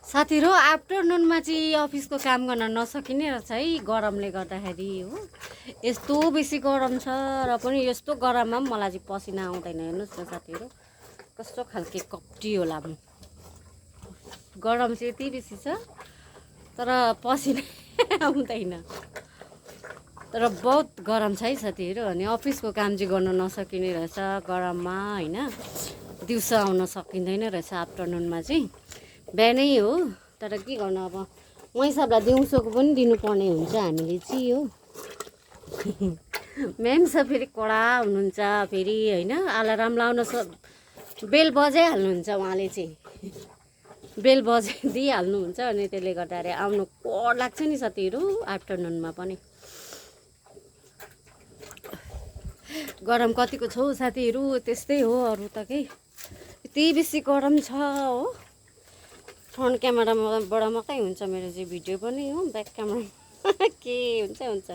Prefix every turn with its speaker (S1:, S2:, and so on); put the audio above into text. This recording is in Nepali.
S1: साथीहरु आफ्टरनुनमा चाहिँ अफिसको काम गर्न नसकिने रहेछ है गरमले गर्दाखेरि हो। यस्तो बेसी गरम छ र पनि यस्तो गरममा पनि मलाई चाहिँ पसिना आउँदैन। हेर्नुस् न साथीहरु कस्तो खालके कप्टी होला म। गरम चाहिँ यति बेसी छ तर पसिना आउँदैन। तर बहुत गरम छ है साथीहरु। अनि अफिसको काम चाहिँ गर्न नसकिने रहेछ गरममा हैन। दिउँसो आउन सकिँदैन रहेछ आफ्टरनुनमा चाहिँ। बिहानै हो तर के गर्नु अब म हिसाबलाई दिउँसोको पनि दिनुपर्ने हुन्छ हामीले चाहिँ हो। म्याम छ फेरि कडा हुनुहुन्छ फेरि हैन। अलार्म लाउन बेल बजाइहाल्नुहुन्छ उहाँले चाहिँ। बेल बजाइदिइहाल्नुहुन्छ अनि त्यसले गर्दाखेरि आउनु कर लाग्छ नि साथीहरु आफ्टरनुनमा पनि। गरम कतिको छ साथीहरु त्यस्तै हो अरु त के यति बेसी गरम छ हो। फ्रन्ट क्यामेराबाट मात्रै हुन्छ मेरो चाहिँ भिडियो पनि हो। ब्याक क्यामेरा के हुन्छ हुन्छ।